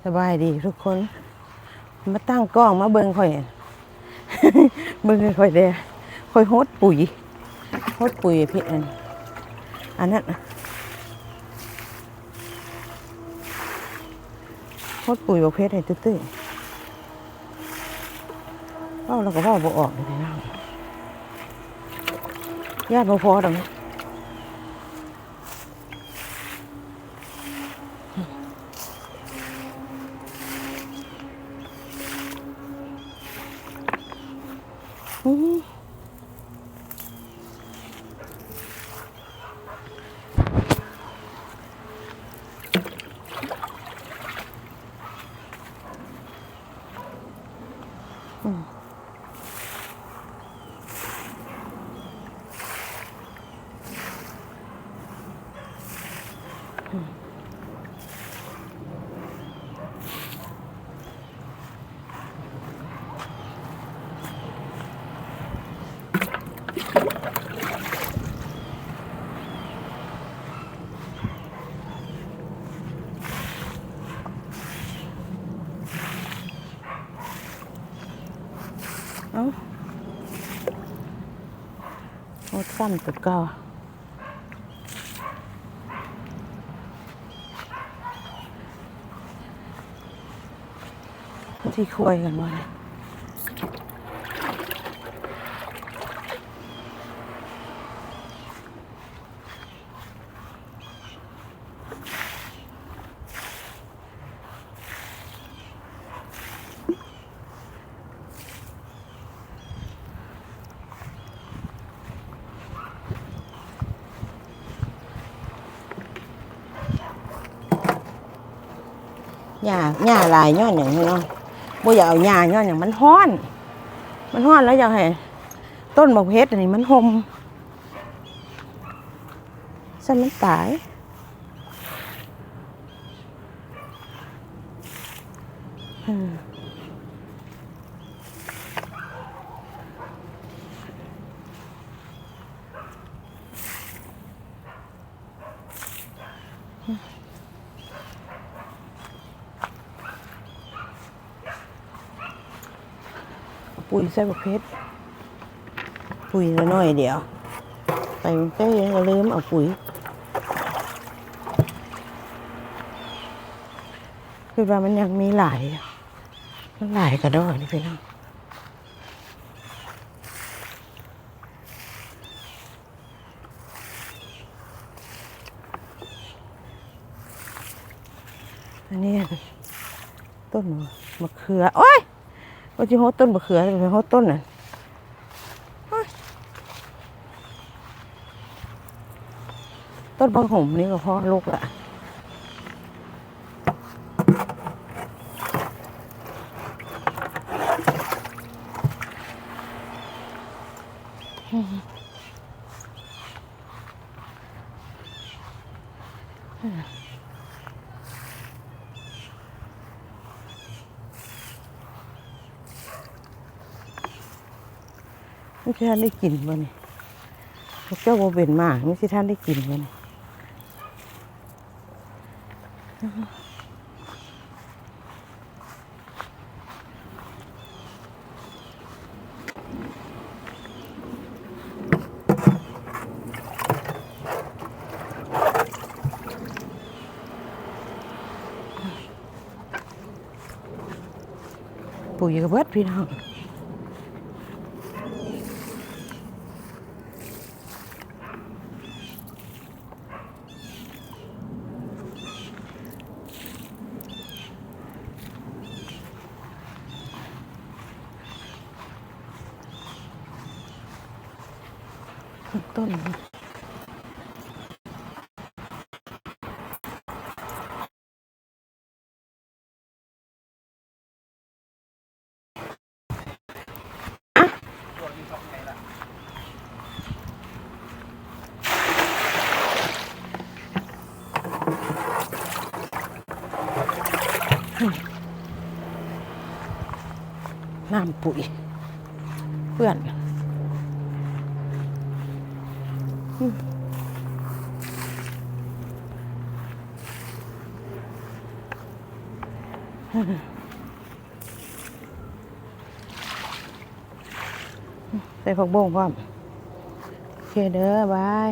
ສະບາຍດີທຸກຄົນ ມາຕັ້ງກ້ອງມາເບິ່ງຂ້ອຍ ເບິ່ງໃຫ້ຂ້ອຍແດ່ ຂ້ອຍຫົດປຸ໋ຍ ຫົດປຸ໋ຍເພະ ອັນ ອັນນັ້ນ ຫົດປຸ໋ຍບັກເພັດໃຫ້ຕື້ໆ ເວົ້າແລ້ວກໍເວົ້າບໍ່ອອກເລີຍພີ່ນ້ອງ ຢ້ານບໍ່ພໍດອກ. ເອົ້າ ຫົດຊ້ຳຕົວເກົ່າ ທີ່ຄວຍກັນບໍ່ນີ້. ຫຍ້າ ຫຍ້າຫຼາຍຍ້ອນຫຍັງເນາະ ບໍ່ຢາກເອົາຫຍ້າຍ້ອນຫຍັງ ມັນຮ້ອນ ມັນຮ້ອນ ແລ້ວຢາກໃຫ້ຕົ້ນບັກເພັດອັນນີ້ມັນຮົ່ມ ຊັ້ນມັນຕາຍ. ເອົາປຸ໋ຍໃສ່ບັກເພັດ ປຸ໋ຍໜ້ອຍດຽວ ໄປເປັນຫຍັງກໍລືມເອົາປຸ໋ຍ ຄິດວ່າມັນຍັງມີຫຼາຍ ມັນຫຼາຍກະດອກນີ້ພີ່ນ້ອງ. ອັນນີ້ຕົ້ນມະເຂືອ ໂອ້ຍ ວ່າຊິຫົດຕົ້ນມະເຂືອ ໄປຫົດຕົ້ນນັ້ນ ຕົ້ນຜັກໂຫມນີ້ກໍພໍລົກລະ. ມັນຊິທັນໄດ້ກິນບໍ່ນີ້? ພວກເຈົ້າບໍ່ເປັນໝາກ ມັນຊິທັນໄດ້ກິນບໍ່ນີ້? ປຸ໋ຍກໍເບິດ ພີ່ນ້ອງ. ຕົ້ນ ນ້ຳປຸ໋ຍເປື້ອນ. ໃສ່ຜັກບົ້ງພ້ອມ. ໂອເຄເດີ ບາຍ.